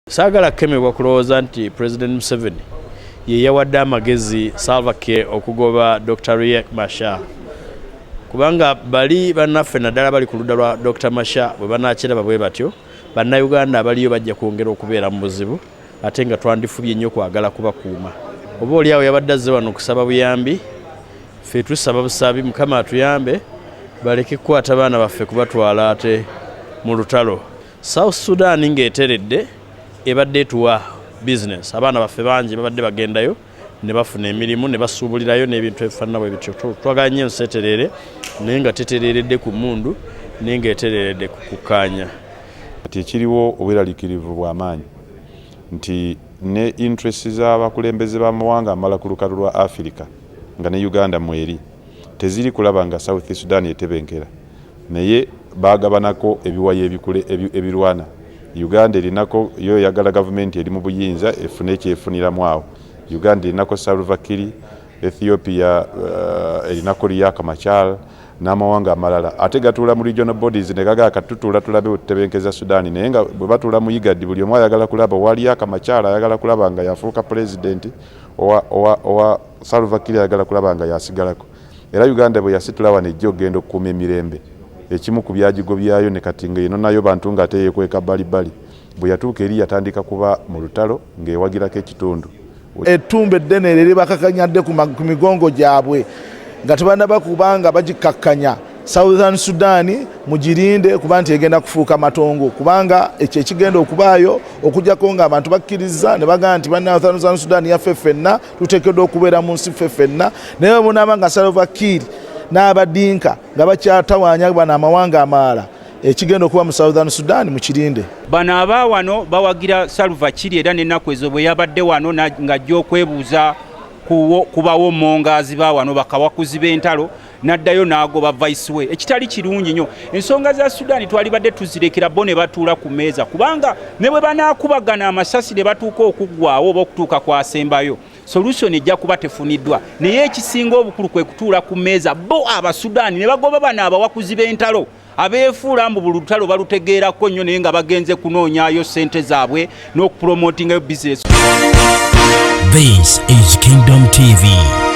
Saagala kukemebwa kulowooza nti President Museveni ye yawadde amagezi Salva Kiir okugoba Dr. Riek Machar, kubanga bali bannaffe naddala bali ku ludda lwa Dr. Machar bwe banaakiraba bwe batyo, Bannayuganda abaliyo bajja kwongera okubeera mu buzibu ate nga twandifubye nnyo kwagala kubakuuma. Oba oli awo yabadde azze wano kusaba buyambi, ffe tusaba busabi Mukama atuyambe baleke kukwata baana baffe kubatwala ate mu lutalo. South Sudan ng'eteredde ebadde etuwa bizinesi, abaana baffe bangi babadde bagendayo ne bafuna emirimu ne basuubulirayo n'ebintu ebifaanana bwe bityo. Twagala nnyo ensi etereere naye nga tetereeredde ku mmundu naye ng'etereeredde ku kukkaanya. Kati ekiriwo obweraliikirivu bwa maanyi nti ne interest z'abakulembeze b'amawanga amala ku lukalu lwa Afirika nga ne Uganda mweri teziri kulaba nga South Sudan etebenkera naye baagabanako ebiwayi ebikule ebirwana. Uganda erinako yo eyagala gavumenti eri mu buyinza efune ekyefuniramu awo. Uganda erinako Salva Kiir, Ethiopia erinako Riek Machar n'amawanga amalala ate gatuula mu regional bodies ne gagala kati tutuula tulabe bwe tutebenkeza Sudan, naye nga bwe batuula mu IGAD buli omu ayagala kulaba owa Riek Machar ayagala kulaba nga yafuuka pulezidenti, owa Salva Kiir ayagala kulaba nga yasigalako. Era Uganda bwe yasitula wano ejja okugenda okukuuma emirembe, ekimu ku byagigobyayo ne kati ng'enonayo bantu ng'ate yeekweka bbalibbali, bwe yatuuka eri yatandika kuba mu lutalo ng'ewagirako ekitundu. Ettumba eddene eryo eribakakanyadde ku migongo gyabwe nga tebannaba kubanga bagikkakkanya. Southern Sudan mugirinde kuba nti egenda kufuuka matongo, kubanga ekyo ekigenda okubaayo okujjako nga abantu bakkiriza ne bagamba nti banna Southern Sudan yaffe ffenna, tuteekeddwa okubeera mu nsi ffe ffenna. Naye bwe munaaba nga Salva Kiir n'abadinka nga bakyatawaanya bano amawanga amalala, ekigenda okuba mu Southern Sudan mukirinde. Bano aba wano bawagira Salva Kiir, era n'ennaku ezo bwe yabadde wano ng'ajja okwebuuza kubawo mongaazi ba wano bakawakuzi b'entalo, n'addayo n'agoba vice we, ekitali kirungi nnyo. Ensonga za Sudaani twalibadde tuzirekera bo ne batuula ku mmeeza, kubanga ne bwe banaakubagana amasasi ne batuuka okuggwawo oba okutuuka kwasembayo, solution ejja kuba tefuniddwa. Naye ekisinga obukulu kwe kutuula ku mmeeza bo Abasudaani ne bagoba bano abawakuzi b'entalo abeefuula mbu buli lutalo balutegeerako nnyo, naye nga bagenze kunoonyaayo ssente zaabwe n'okupromotingayo bizinesi. This is Kingdom TV.